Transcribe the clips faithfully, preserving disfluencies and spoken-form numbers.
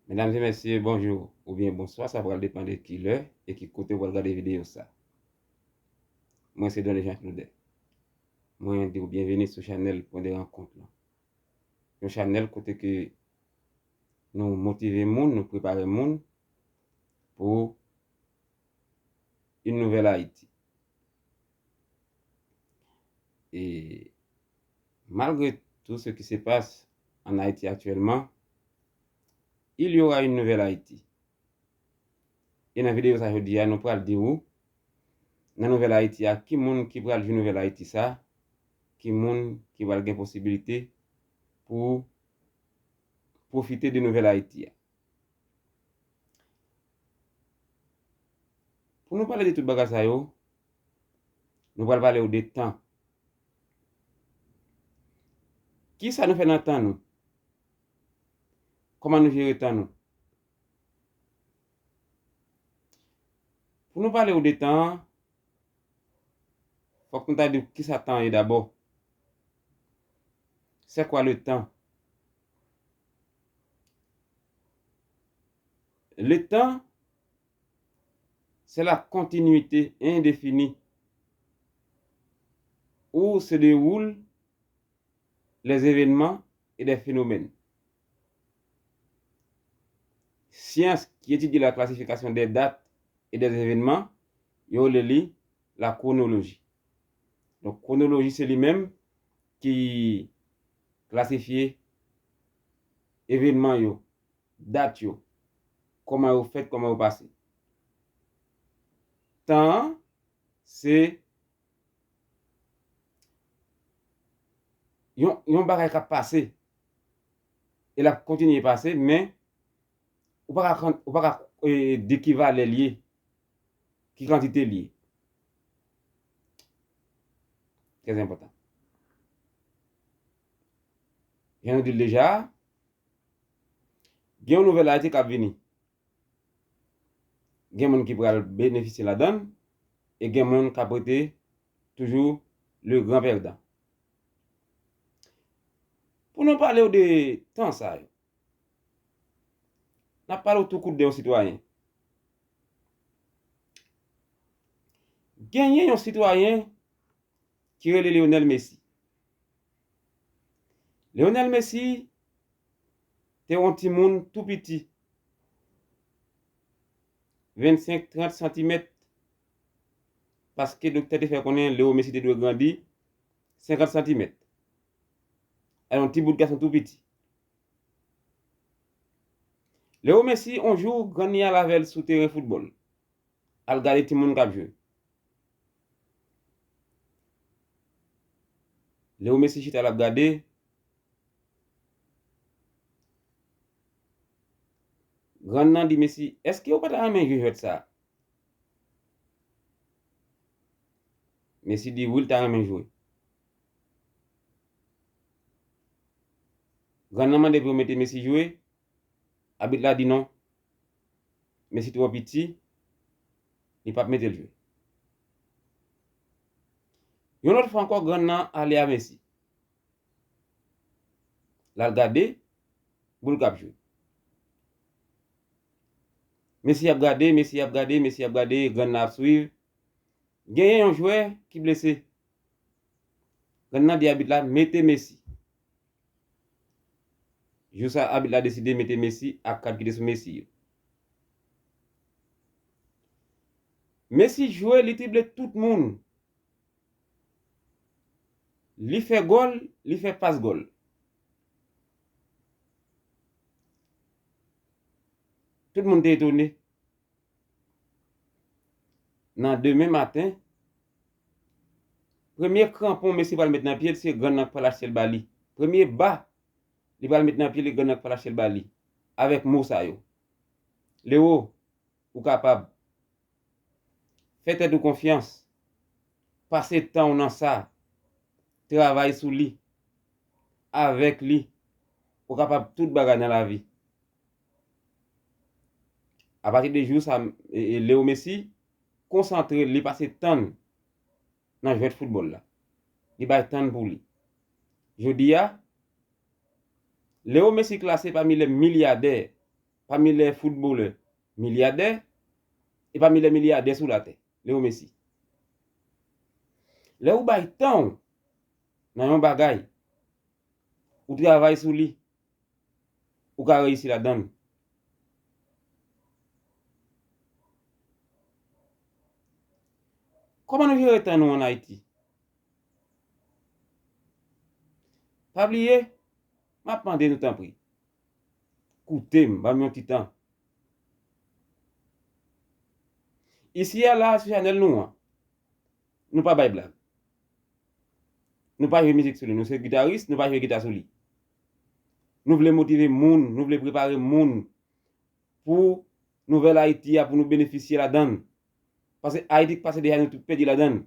Medam e mesye, bonjou oubyen bonswa, sa pral depann de ki lè e ki kote w pral gade videyo sa. Mwen se Donny Jean Claude. Mwen di w byenveni sou chanèl Pwen de Rankont lan. Yon chanèl kote ke nou motive moun, nou prepare moun pou une nouvelle Haïti. Et malgré tout ce qui se passe en Haïti actuellement, il y aura une nouvelle Haïti. E nan videyo sa jodi a, nou pral di ou, nan nouvèl Ayiti a, ki moun ki pral jwi nouvèl Ayiti sa, ki moun ki pral gen posibilite pou pwofite de nouvèl Ayiti a. Pou nou pale de tout bagay sa yo, nou pral pale w de tan. Kisa nou fè nan tan nou? Kòman nou jere tan nou? Pou nou pale w de tan an, fòk nou ta di w kisa tan ye dabò. C'est quoi le temps? Le temps, c'est la continuité indéfinie où se déroulent les événements et des phénomènes. Science qui étudie la classification des dates et des événements, yo rele li la chronologie. Donk, kwonoloji se li menm ki klasifye evenman yo, dat yo, kòman yo fèt, kòman yo pase. Tan an, se yon, yon bagay k ap pase, e l ap kontinye pase, men ou pa ka, ou pa ka, e, di ki valè l ye, ki kantite l ye. Trè enpòtan. Jan nou di l deja, gen yon nouvèl Ayiti k ap vini. Gen moun ki pral benefisye ladan l, e gen moun k ap rete toujou le gran pèdan. Pou nou pale w de tan sa yo, n ap pale w tou kout de yon sitwayen. Genyen yon sitwayen ki rele Lionel Messi. Lionel Messi te yon timoun tou piti, vennsenk, trant santimèt, paske doktè te fè konnen Leo Messi te dwe grandi senkant santimèt. Alò, yon ti bout gason tou piti. Leo Messi, yon jou, grann li al avè l sou teren foutbòl. Al gade timoun k ap jwe. Leo Messi chita, l ap gade. Grann nan di Messi, "Èske ou pa ta renmen jwe jwèt sa a?" Messi di wi, l ta renmen jwe. Grann nan mande pou yo mete Messi jwe. Abit la di non. Messi twò piti, li p ap mete l jwe. Yon lòt fwa ankò, grann nan ale a Messi. L al gade boul k ap jwe. Messi ap gade, Messi ap gade, Messi ap gade, grann nan ap swiv. Genyen yon jwè ki blese. Grann nan di abit la, "Mete Messi." Jou sa, abit la deside mete Messi ak kad ki te sou Messi yo. Messi jwe, li drible tout moun. Li fè gòl, li fè pas gòl. Tout moun te etone. Nan demen maten, premye kranpon Messi pral met nan pye l, se grann nan k pral achte l ba li. Premye ba li pral met nan pye li, grann nan k pral achte l ba li. Avèk mo sa yo, "Leo, ou kapab. Fè tèt ou konfyans. Pase tan w nan sa. Travay sou li. Avèk li, ou kapab tout bagay nan lavi." Apati de jou sa, e, e, Leo Messi konsantre, li pase tan nan jwèt foutbòl la. Li bay tan pou li. Jodi a, Leo Messi klase pami lè milyadè pami lè foutbolè milyadè, e pami lè milyadè sou latè, Leo Messi. Lè ou bay tan w nan yon bagay, ou travay sou li, ou ka reyisi ladan l. Kòman nou jere tan nou ann Ayiti? Pa bliye, m ap mande nou tanpri, koute m, ban m yon ti tan. Isi a la, sou chanèl nou an, nou pa bay blag. Nou pa jwe mizik sou li, nou se gitaris, nou pa jwe gita sou li. Nou vle motive moun, nou vle prepare moun pou nouvèl Ayiti a, pou nou benefisye ladan l. Paske Ayiti k pase deja, nou tout pèdi ladan l.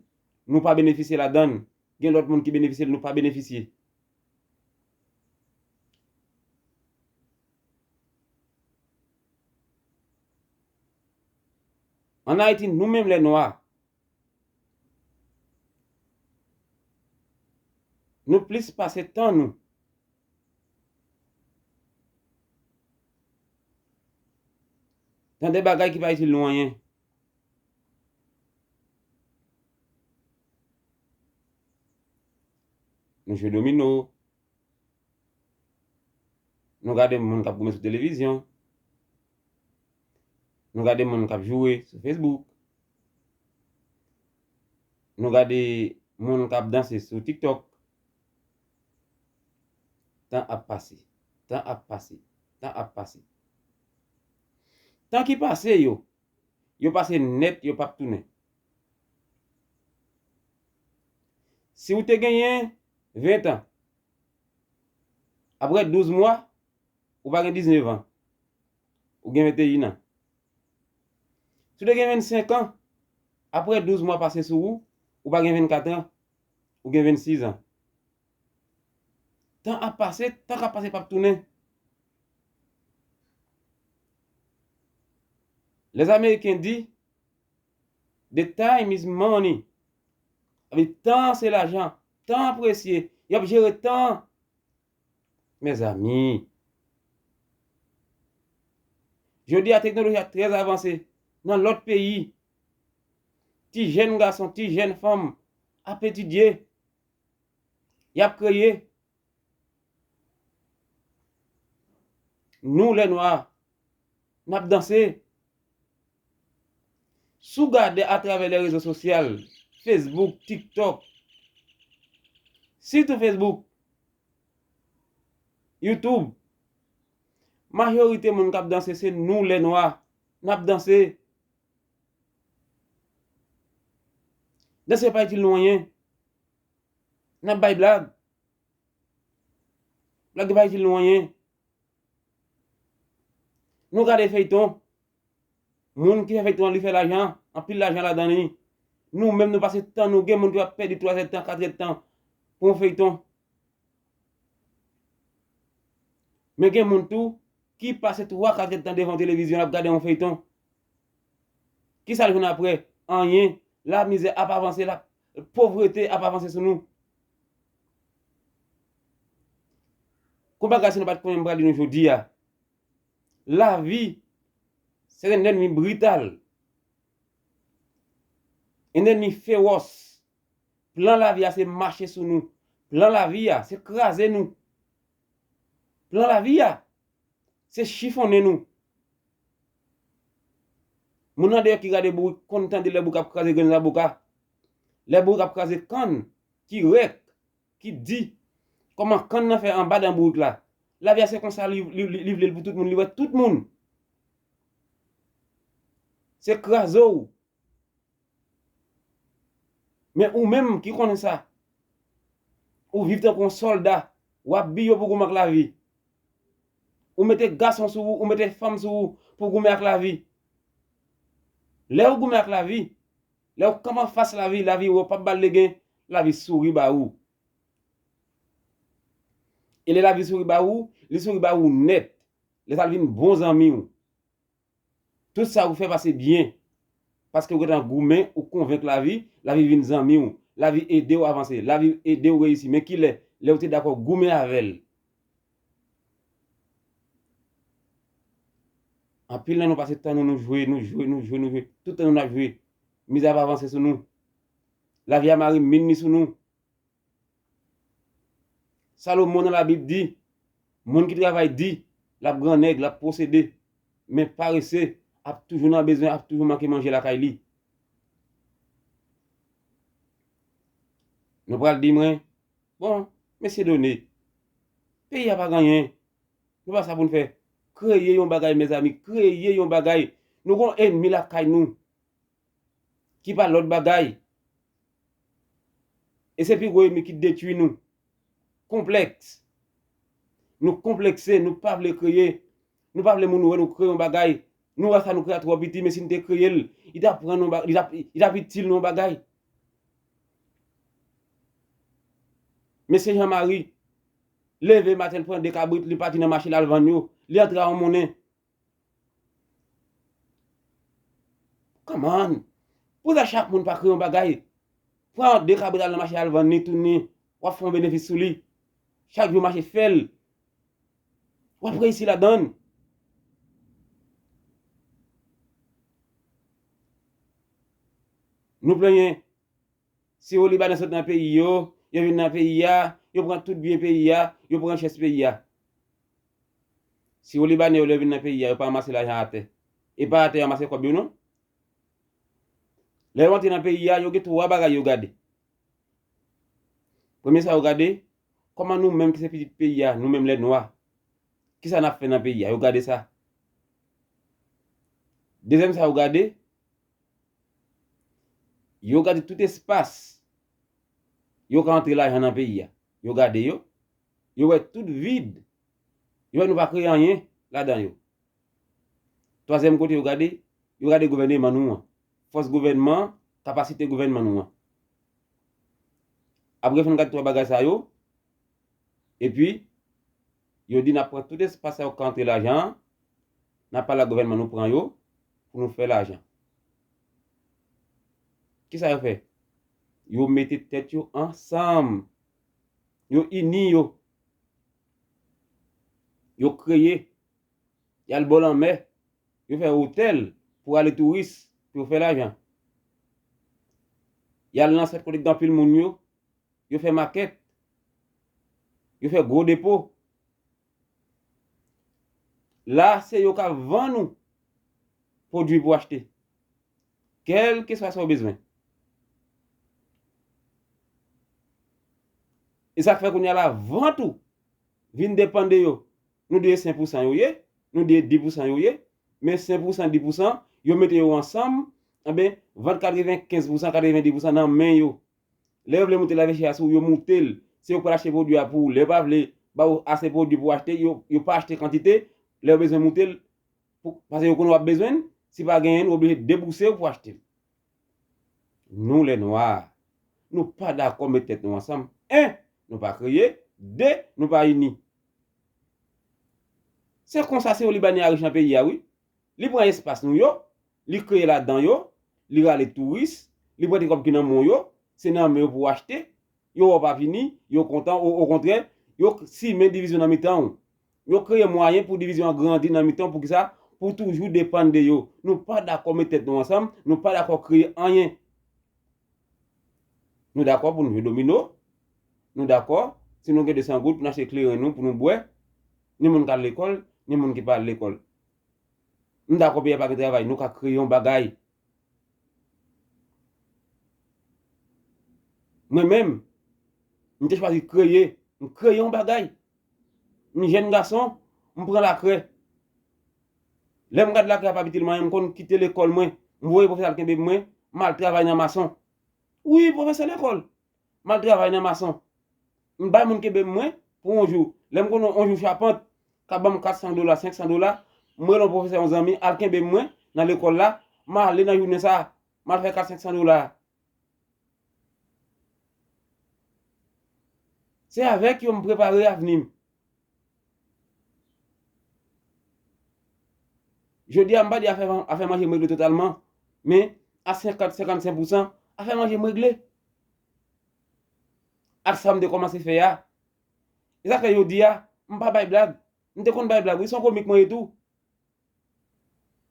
Nou pa benefisye ladan l. Gen lòt moun ki benefisye l, nou pa benefisye. Ann Ayiti, nou menm lè nwa, nou plis pase tan nou nan de bagay ki pa itil nou anyen. Nou jwe domino. Nou gade moun k ap goumen sou televizyon. Nou gade moun k ap joure sou Facebook. Nou gade moun k ap danse sou TikTok. Tan ap pase, tan ap pase, tan ap pase. Tan ki pase yo, yo pase nèt, yo p ap tounen. Si w te genyen ven an, apre douz mwa, ou pa gen diznèf an, ou gen venteyen an. Si w te gen vennsenk an, apre douz mwa pase sou ou, ou pa gen vennkat an, ou gen vennsis an. Tan ap pase, tan k ap pase p ap tounen. Lèzameriken di, "The time is money." Sa vle di tan se lajan, tan presye. Y ap jere tan. Mezanmi, jodi a teknoloji a trè avanse. Nan lòt peyi, ti jèn gason, ti jèn fanm ap etidye, y ap kreye. Nou, lè nwa, n ap danse. Si w gade atravè lè rezo sosyal, Facebook, TikTok, sitou Facebook, YouTube, majorite moun k ap danse se nou, lè nwa, n ap danse. Danse pa itil nou anyen. N ap bay blag. Blag pa itil nou anyen. Nou gade feyton. Moun ki fè feyton an, li fè lajan, anpil lajan ladan li. Nou menm, nou pase tan nou, gen moun ki ap pèdi twa zèdtan, kat èdtan pou yon feyton. Men gen moun tou ki pase twa, kat èdtan devan yon televizyon, l ap gade yon feyton. Kisa l jwenn apre? Anyen. Lamizè ap avanse, la, povrete ap avanse sou nou. Kou bagay, si nou pa t konnen, m pral di nou jodi a. Lavi, se yon ènmi brital. Yon ènmi fewòs. Plan lavi a se mache sou nou. Plan lavi a se kraze nou. Plan lavi a se chifonnen nou. Moun andeyò ki gade bourik konn tande lè bourik ap kraze grenn zaboka. Lè bourik ap kraze kann ki rèk, ki di. Kòman kann nan fè anba dan bourik la? Lavi a se konsa li, li, li, li vle l pou tout moun, li wè tout moun. Se kraze w. Men ou menm ki konnen sa, ou viv tankou yon sòlda, w ap biyo pou goumen ak lavi. Ou mete gason sou ou, ou mete fanm sou ou pou goumen ak lavi. Lè ou goumen ak lavi, lè ou kanpe anfas lavi, lavi wè w p ap ba l legen, lavi souri ba ou. E lè lavi souri ba ou, li souri ba ou nèt. Lè sa l vin bon zanmi w. Tout sa ou fè pase byen. Paske ou gentan goumen, ou konvenk lavi, lavi vin zanmi w, lavi ede w avanse, lavi ede w reyisi. Men kilè? Lè ou te dakò goumen avè l. Anpil nan nou pase tan nou, nou jwe, nou jwe, nou jwe, nou jwe. Tout tan nou n ap jwe. Mizè ap avanse sou nou. Lavi a mare min li sou nou. Salomon nan Labib di, moun ki travay di, l ap grannèg, l ap posede. Men parese ap toujou nan bezwen, ap toujou manke manje lakay li. Nou pral di mwen, bon, mesye Done, peyi a pa gen anyen. Nou pa sa pou n fè. Kreye yon bagay, mezanmi, kreye yon bagay. Nou gon ènmi lakay nou ki pa lòt bagay. E se pi gwo ènmi ki detwi nou. Konplèks. Nou konplekse, nou pa vle kreye. Nou pa vle moun wè nou kreye yon bagay. Nou wè sa nou kreye a twò piti, men si n te kreye l, li t ap pran nou ba-, li t ap, li t ap itil nou yon bagay. Mesye Jean Marie, leve maten, l pran de kabrit, li pati nan mache, l al vann yo. Li antre a yon monnen. Come on! Poukisa chak moun pa kreye yon bagay? Pran de kabrit al nan mache, al vann li, tounen, w ap fè yon benefis sou li. Chak jou mache fè l. W ap reyisi ladan l. Nou plenyen. Siwo Libanè sot nan peyi yo, yo vin nan peyi a, yo pran tout byen peyi a, yo pran richès peyi a. Siwo Libanè yo, lè yo vin nan peyi a, yo pa ranmase lajan atè. E pa atè yo ranmase kòb yo, non. Lè yo antre nan peyi a, yo gen twa bagay yo gade. Premye sa yo gade, kòman nou menm ki se pitit peyi a, nou menm lè nwa, kisa n ap fè nan peyi a, yo gade sa. Dezyèm sa yo gade, yo gade tout espas yo ka antre lajan nan peyi a. Yo gade yo, yo wè tout vid. Yo wè nou pa kreye anyen ladan yo. Twazyèm kote yo gade, yo gade gouvèneman nou an. Fòs gouvènman, kapasite gouvènman nou an. Apre yo fin gade twa bagay sa yo, epi yo di n ap pran tout espas sa yo ka antre lajan an, n ap pale ak gouvènman nou pran yo pou nou fè lajan. Kisa yo fè? Yo mete tèt yo ansanm. Yo ini yo. Yo kreye. Y al bò lanmè. Yo fè otèl pou ale touris, pou yo fè lajan. Y al nan sèt kote k gen anpil moun yo, yo fè makèt. Yo fè gwo depo. La, se yo k ap vann ou pwodui pou achte. Kèlkeswa sa w bezwen. E sa k fè kounye a la, vant ou vin depann de yo. Nou di e senk pousan yo ye, nou di e dis pousan yo ye, men senk pousan, dis pousan, yo mete yo ansanm, enben, vant katrevenkenz pousan, katrevendis pousan nan men yo. Lè yo vle moute lavi chè a sou ou, yo moute l. Se yo k pral achte pwodui a pou ou. Lè yo pa vle ba ou ase pwodui pou w achte, yo, yo pa achte kantite. Lè yo bezwen moute l, pou, paske yo konnen w ap bezwen l, si pa genyen l, ou oblije debouse w pou achte l. Nou, lè nwa, nou pa dakò met tèt nou ansanm. En, nou pa kreye. De, nou pa ini. Se konsa se yon Libanè a rich nan peyi a, wi. Li pran espas nou yo, li kreye ladan yo, li rale touris, li pran ti kòb ki nan men w yo, se nan men yo pou w achte, yo wè w pa fini, yo kontan, o, okontrè, yo k-, simen divizyon nan mitan w. Yo kreye mwayen pou divizyon an grandi nan mitan w, poukisa? Pou w toujou depann de yo. Nou pa dakò met tèt nou ansanm, nou pa dakò kreye anyen. Nou dakò pou n jwe domino, nou dakò si nou gen de san goud pou n achte kleren nou, pou nou bwè, ni moun k al lekòl, ni moun ki pa al lekòl. M dakò peyi a pa gen travay, nou ka kreye yon bagay. Mwen menm, m te chwazi kreye, m kreye yon bagay. M jèn gason, m pran lakrè. Lè m gad lakrè a pa itil m anyen, m konn kite lekòl mwen, m voye pwofesè al kenbe mwen, m al travay nan mason. Wi, pwofesè lekòl. M al travay nan mason. M bay moun kenbe m mwen pou yon jou. Lè m konn yon jou chapant ka ban m kat san dola, senk san dola, m rele yon pwofesè, yon zanmi, al kenbe m mwen nan lekòl la, m ale nan jounen sa a, m al fè kat senk san dola. Se avèk yo m prepare avni m. Jodi a, m pa di afè, afè manje m regle totalman, men a senkant, senkannsenk pousan, afè manje m regle. Ak sa m te kòmanse fè a. E sa fè jodi a, m pa bay blag. M te konn bay blag, wi, se yon komik mwen ye tou.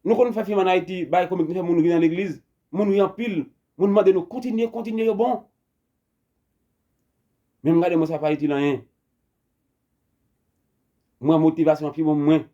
Nou konn fè fim ann Ayiti, bagay komik nou fè, moun ri nan legliz, moun ri anpil, moun mande nou kontinye, kontinye, yo bon. Men m gade mwen, sa pa itil anyen. Mwen, motivasyon an pi bon mwen.